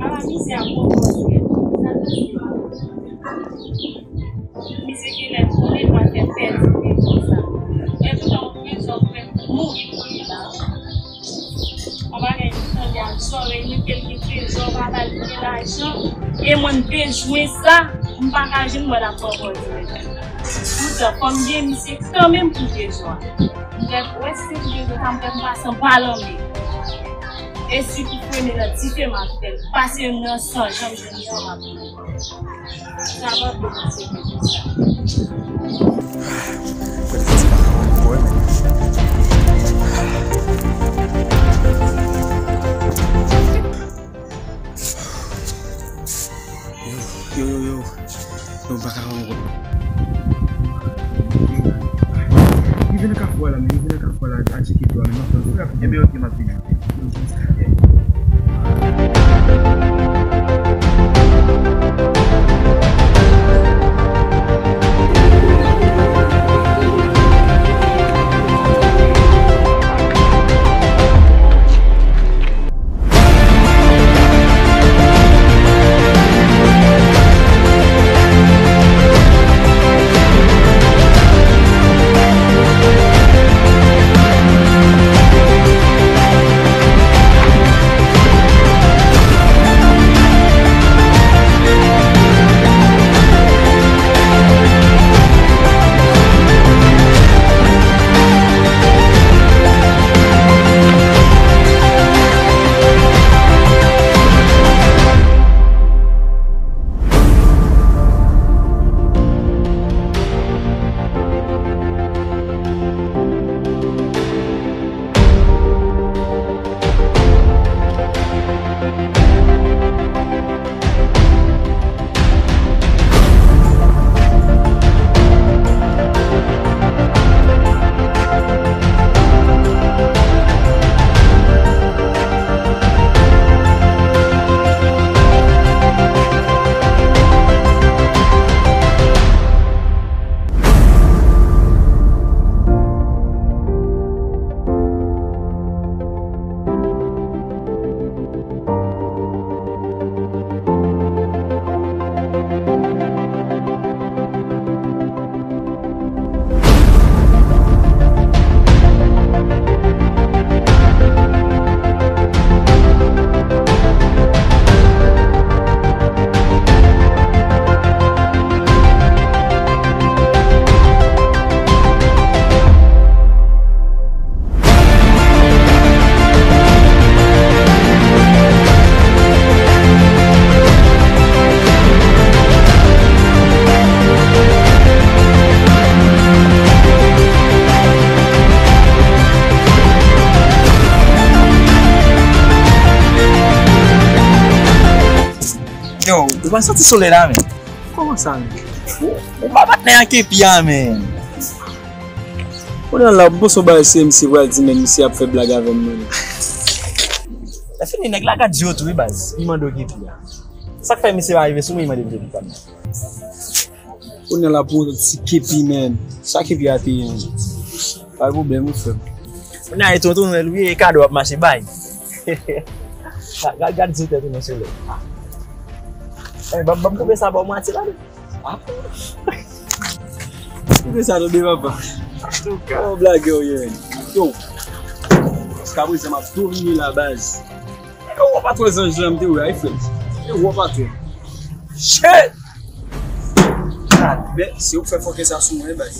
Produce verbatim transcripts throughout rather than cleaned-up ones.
Ala mizè ap pran pòz mwen. Sa pase? Mizè genlè konnen l pral fè pèdi trezò sa. Gen tout tan yon trezò prèt mouri pou li la. Yon bagay ki tande ak zòrèy mwen, ke l gen trezò, pa ba l gen lajan. E mwen m bezwen sa, m pa ka jwenn mwen l ap pran pòz mwen. Poutan, fò m gen misye kanmenm pou trezò a. M fè wè si se pou trezò sa, m fè m pase anba lanmè. E si pou frennen nan dife m ap fè l, pase nan san, jan m jwenn nan m ap pran. Sa pa bon, se pou sa. Kote ti pa ka wè m, men. Yo, yo, yo, yo. Yo, m pa ka wè ankò. Rive nan kafou a la, men, rive nan kafou a la, al tcheke dlo a, men, m ap tann ou. Enben, ok, m ap vini. Yo, ou pa santi solèy la, men? Kòman sa, men? Ou, ou pa patnè ak epi a, men. Kounye a la, m panse w bay se misye pral di, men misye ap fè blag avè m, men. Lè fini, nèg la ka di yo tou, wi, baz. Li mande w ki epi a. Sa k fè misye pa rive sou mwen, li mande m ki epi pa m nan. Kounye a la pou yon ti kepi, men. Sa kepi a te ye, men? Pa gen pwoblèm, wi, frè m. Kounye a, e tonton Nwèl, wi, e kado w ap mache bay. Gad, gad, gad, se tèt ou nan solèy. Ey, ban m, ban m koupe sa ba w mwatye la, non. Ah. Koupe sa, tande, papa. Antouka. Oh, blagè w ye, men. Yo. Jiska prezan, m ap domine la, baz. E wè w pa twè zanj lan m te wè a, wi, frè m. E wè w pa twè. Shit! Men, se ou k fè fòkè sa sou mwen, baz.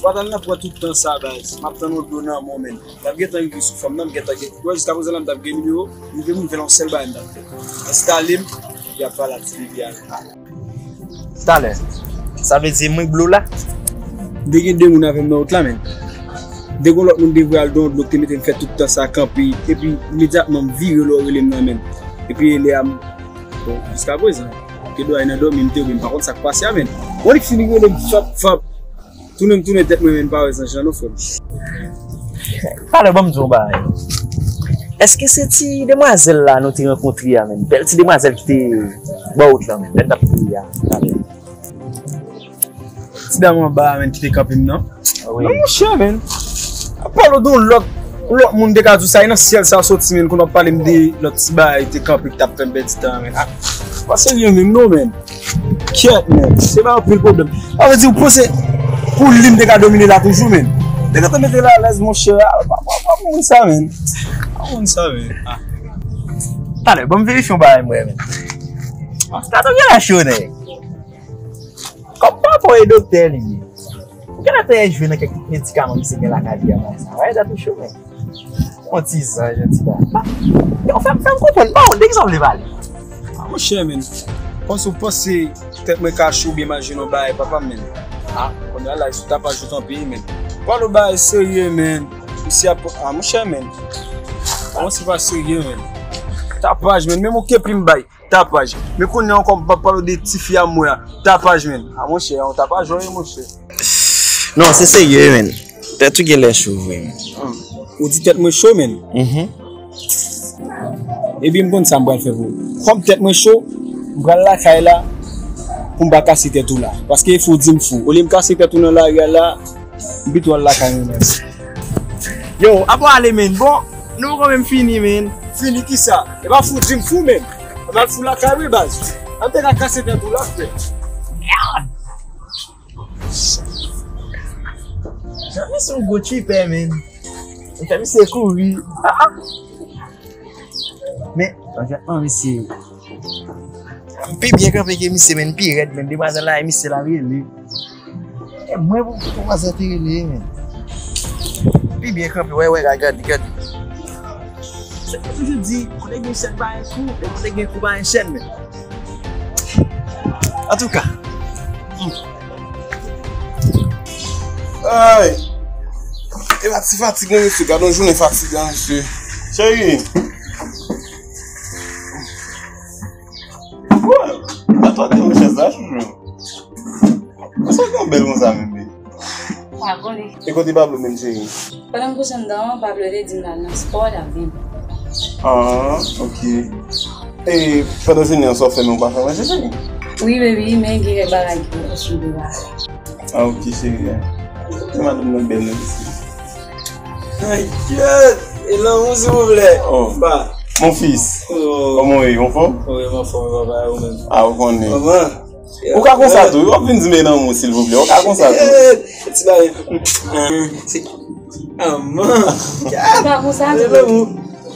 Ou pa t al nan pran tout tan sa, baz. M ap tann yon dlo nan men w, men. L ap gentan rive sou fanm nan, m gentan gen. Wè, jiska prezan la, m t ap gen nimewo, m gen nimewo l, yon sèl bagay m t ap fè. Enstale m, epi ap pale ak ti bebe a. Talè. Sa vle di mwen k blo la? M te gen de moun avè m nan wout la, men. M te gen lòt moun te voye al don dlo k te mete m fè tout tan sa kanpe, epi imedyatman m vire lè w rele m nan, men. Epi lè a m, bon, jiska prezan, m te dwe al nan dòmi, m te oubyen m pa konn sa k pase a, men. Yon nèg fini rele m fap, fap. Tounen m tounen tèt mwen, men m pa wè zanj lan non, frè m. Talè, ban m di w yon bagay. Èske se ti demwazèl la nou te rankontre a, menm? Bèl ti demwazèl ki te bò wout lan, menm. Lè n t ap kouri a, talè. Ti dam anba a, menm, ki te kanpe m nan? Wi. Non, monchè, menm. Ap pale w de yon lòt Lòt moun te ka di w sa, e nan syèl sa w soti, men, kounye w ap pale m de lòt ti bagay te kanpe ki t ap fè m pèdi tan an, men. Ah, pa serye menm non, men. Kyèt, men. Se pa anpil pwoblèm. Sa vle di, ou panse pou li m te ka domine la toujou, men. Te gentan mete l alèz, monchè. Ah, pa, pa, pa moun sa, men. Pa moun sa, men. Ah. Talè, ban m verifye yon bagay m wè, men. Tato gen lè cho, nèg. Kòm papa w e doktè li ye. Ou genlè te jwe nan kèk medikaman misye gen lakay li a, bagay sa. Wè, dat ou cho, men. On ti zanj, on ti bagay. Yo, fè m, fè m konprann. Ba w, de ki sa w vle pale? Ah, monchè, men. Kòmsi w panse tèt mwen ka cho oubyen m al jwe nan bagay papa m, men. Ah, kounye a la, sou tapaj ou tanpe, men. Pale w bagay serye, men. Misye ap, ah, monchè, men. Ah, monchè pa serye, men. Tapaj, men. Menm yon kepri m bay. Tapaj. Men kounye a ankò, m p ap pale w de tifi a m wè a. Tapaj, men. Ah, monchè, yon tapajò ye, monchè. Non, se serye, men. Tèt ou genlè cho vre, men. Ah. Ou di tèt mwen cho, men? Mhm. Ebyen, m konn sa m pral fè pou ou. Kòm tèt mwen cho, m pral lakay la pou m pa kase tèt ou la. Paske fou di m fou. Olye m kase tèt ou nan lari a la, m pito al lakay mwen menm. Yo, apa w ale, men? Bon, nou poko menm fini, men. Fini kisa? E pa fou di m fou, men. Ann al fou lakay wi, baz. Ann te ka kase tèt ou la, frè. Jan misye yon gwo tripè, men. Li fè misye kouri. Ah, ah. Men, franchman, misye. M pi byen kanpe ke misye, men, m pi rèd, men. Demwazèl la, e misye l ap rele. E mwen pou, pou demwazèl te rele, men. M pi byen kanpe, wè, wè, gade, gade, gade. Se pou toujou di, kote gen chèn pa gen kou, e kote gen kou pa gen chèn, men. Antouka. Hmm. Ay! E pa ti fatig non, mesye. Gade yon jounen fatigan, mesye. Cheri! Wè, atò de yon chèz la, chouchou. Sa gen bèl konsa, bebe. Pa konnen. E kote Pablo menm, cheri? Pandan m kouche anndan an, Pablo te di m l al nan spò, l ap vin. Ah, ok. E pandan jounen an, sa w fè menm, ou pa fè manje, cheri? Wi, baby, men gen kèk bagay ki poko fin prepare. Ah, ok, cheri. Se madanm nan bèl nan isi. Ay, kyèt! E lanmou, silvouplè. Oh. Ba. Mon fils. Oh. Kòman w ye? Ou anfòm? Wi, m anfòm, papa, ou menm? Ah, ou konnen. Kòman? Ou ka konsa tou, w ap vin di m e lanmou, silvouplè. Ou ka konsa tou. Ti bagay. Se, ah, man. Ou pa konsa tou. E lanmou.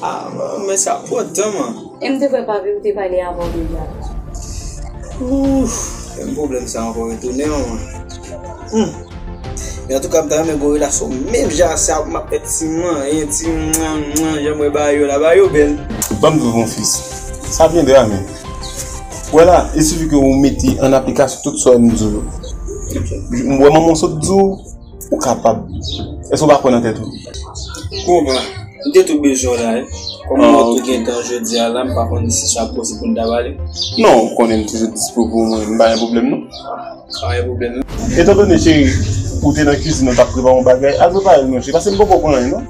Ah, man, men sa pran tan, man. E m te kwè papi ou te pale avè w deja. Ouf, menm pwoblèm sa ankò retounen, man. Hmm. Men antouka, m ta renmen gen yon relasyon menm jan a sa, m ap fè ti manyen, ti mwan, mwan, jan m wè bagay yo la, bagay yo bèl. Ban m di w, mon fils, sa vyendra, men. Wè la, il suffit ke ou mete an aplikasyon tout sa m di w yo. M wè manman w sot di w, ou kapab. Èske w pa kwè nan tèt ou? Bon, ba, m te tou bezwen w la, wi. Kòm m wè w tou gentan jodi a la, m pa konn si sa ap posib pou n ta pale. Non, ou konnen m toujou dispo pou mwen, m pa gen pwoblèm, non. Pa gen pwoblèm, non. Etandone, cheri, ou te nan kizin, ou t ap prepare yon bagay, al prepare l, non, cheri, paske m poko pran anyen, non.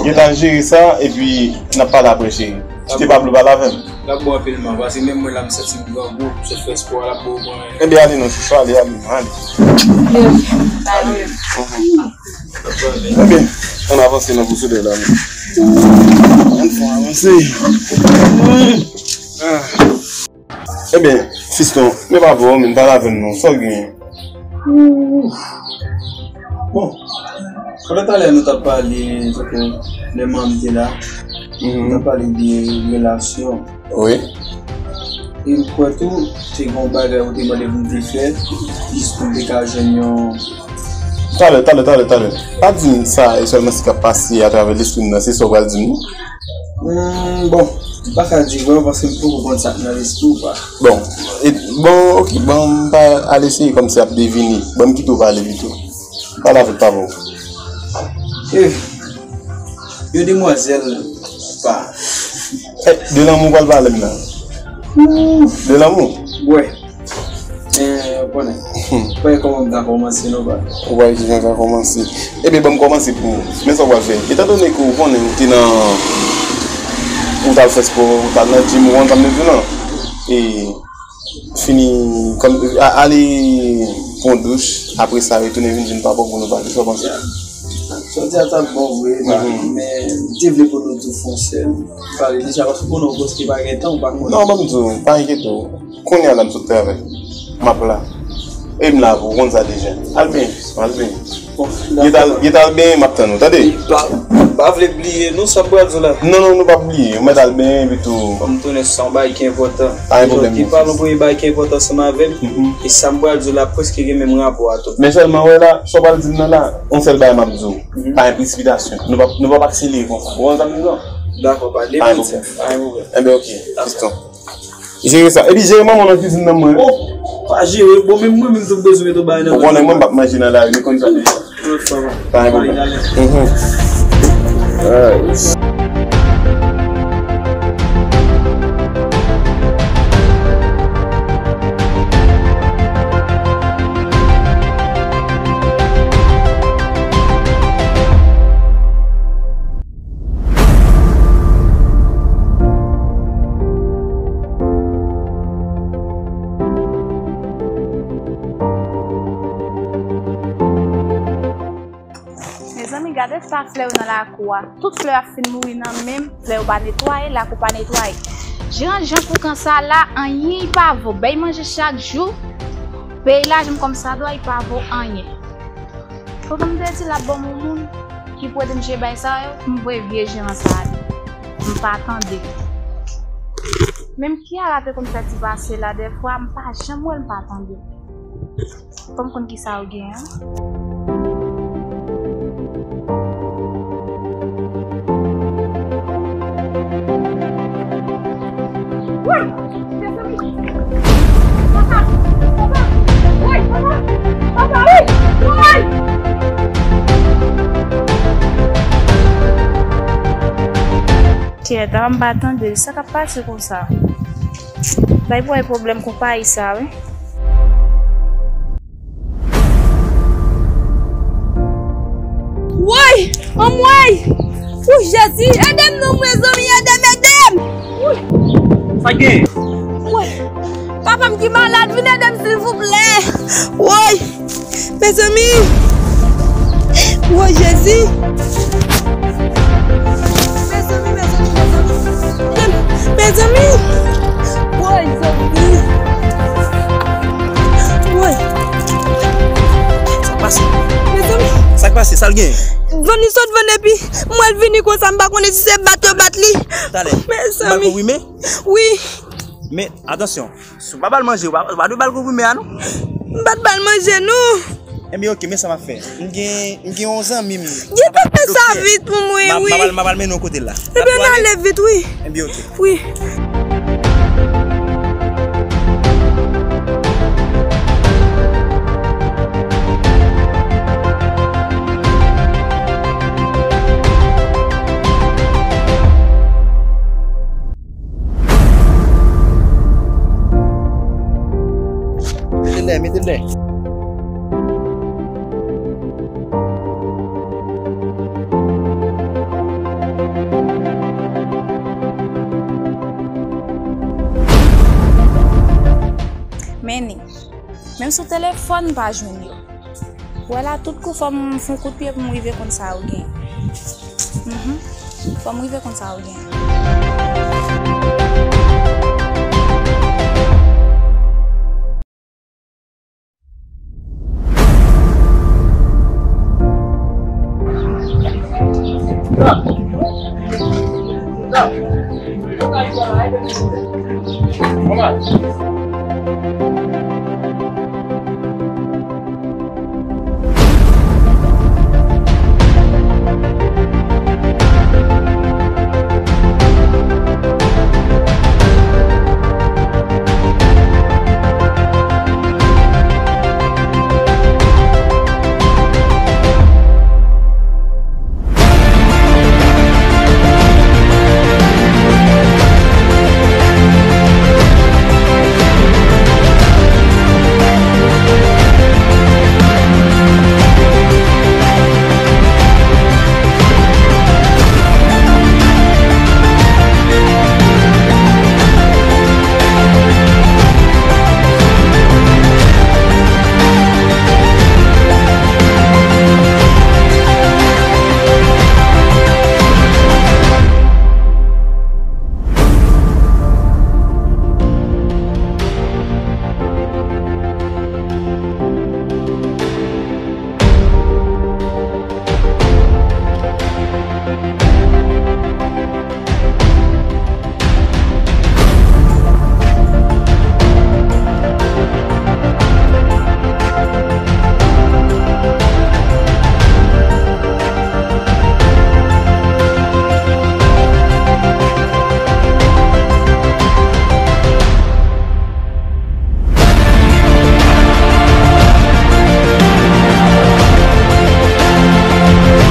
Gentan jere sa, epi n ap pale apre, cheri. Kite Pablo pale avè m. L ap bon anpil, man, paske menm mwen la, m santi m grangou, sot fè spò a, l ap bon pou mwen. Ebyen, ale non, chouchou, ale, ale, ale. Ale. Ebyen, ann avanse nan bousoudè la, non. Ann fè avanse. Ah. Ebyen, fiston, men pa vre, men pale avè m non, sa w genyen? Bon, pandan talè nou t ap pale, tankou lè manman m te la, nou t ap pale de relasyon. Wi. E m kwè tou, te gen yon bagay ou te mande pou m te fè, jis pou m te ka jwenn yon. Talè, talè, talè, talè. Pa di m sa e sèlman sa k ap pase atravè lespri m nan, se sa w pral di m non. Hmm, bon, m pa ka di vrèman paske m poko konn sa k nan lespri w, pa. Bon, e, bon, ok, bon, m pa al eseye kòmsi ap devine. Bon, m kite w pale pito. Pale avèk papa w. Eh, yon demwazèl, pa. Eh, de lanmou w pral pale m la. Ouf. De lanmou? Wè. Men, ou konnen. Pa gen kòman m ta kòmanse non, pa. Ou pa gen kijan ta kòmanse. Ebyen, ban m kòmanse pou ou. Men sa w pral fè. Etandone ke ou konnen ou te nan, ou t al fè spò, ou t al nan gym, ou konn sa m vle di w lan. E fini, kòm, a-, ale pran douch, apre sa, retounen vin jwenn papa w pou nou pale. Sa w panse? Jodi a t ap bon vre, men m te vle pou nou tou fè yon sèl pale de sa, paske konnen w prèske pa gen tan, ou pa konnen. Non, ban m di w, pa enkyete w. Kounye a la m sot travay. M ap la. E m la pou w konn sa deja. Al benyen, al benyen. Bon, dakò. Gentan al benyen, m ap tann ou, tande? Pa, pa vle bliye, non, sa m pral di w la. Non, non, nou p ap bliye. Ou mèt al benyen, epi tou. Kòm m tounen se yon bagay ki enpòtan. Pa gen pwoblèm, non. Ki pa yon premye bagay ki enpòtan ansanm avè m. E sa m pral di w la prèske gen menm rapò a tou. Men sèlman, wè la, sa w pral di m nan la, yon sèl bagay m ap di w. Pa gen presipitasyon. Nou p ap, nou p ap akselere konsa. Ou konn sa m di w? Dakò, pa de pwoblèm. Pa gen pwoblèm. Enben, oke, fiston. Jere sa. Epi jere manman w nan kizin nan mwen. Oh, pa jere. Bon, menm mwen menm tou m bezwen met yon bagay nan men w. Ou konnen mwen m p ap manje nan lari, nou konn sa deja. Pa gen pwoblèm. Mhm. Alright. Mezanmi, gade ta flè yo nan lakou a. Tout flè ap fin mouri nan menm, flè yo pa netwaye, lakou pa netwaye. Jeran jan foukan sa la, anyen li pa vo. Bay manje chak jou. Peyi la, jan kòm sa dwa, li pa vo anyen. Tonton m te di l ap ban m yon moun ki pou ede m jere bagay sa yo, m voye vye jeran sa ale. M pa tande. Menm Kiara te konn fè ti pase la dèfwa, m pa janm wè l, m pa tande. Fò m konn kisa yo gen an. Woy! Mezanmi! Papa! Papa! Woy! Papa! Papa! Woy! Woy! Kyèt, m pa tande l. Sa k ap pase konsa? Bay bòy pwoblèm konpayi sa, wi. Woy! Anmwey! Ou Jezi! Ede m non, mezanmi! Ede m, ede m! Woy! Sa gen? Woy! Papa m ki malad, vin ede m, silvouplè! Woy! Mezanmi! Woy, Jezi! Mezanmi, mezanmi, mezanmi! Mezanmi! Woy, zanmi! Woy! Sa k pase? Mezanmi! Sa k pase? Sa l gen? Vann li sot vann epi m wè l vini konsa, m pa konnen si se bat yo bat li. Talè. Mezanmi! Ou ba l konprime? Wi. Men, atansyon. Si w pa ba l manje, w pa, w pa dwe ba l konprime a, non. M pa t ba l manje, non. Enben, oke, men sa m ap fè. M gen, m gen yon zanmi m. Gentan fè sa vit pou mwen, wi. M ap al, m ap al mennen w kote l la. Ebyen, n ale vit, wi. Enben, oke. Wi. Mete l dèyè, mete l dèyè. Men ni. Menm sou telefòn, m pa jwenn yo. Wè la, tout kou fò m fè yon kout pye pou m rive konn sa yo gen. Mhm. Fò m rive konn sa yo gen.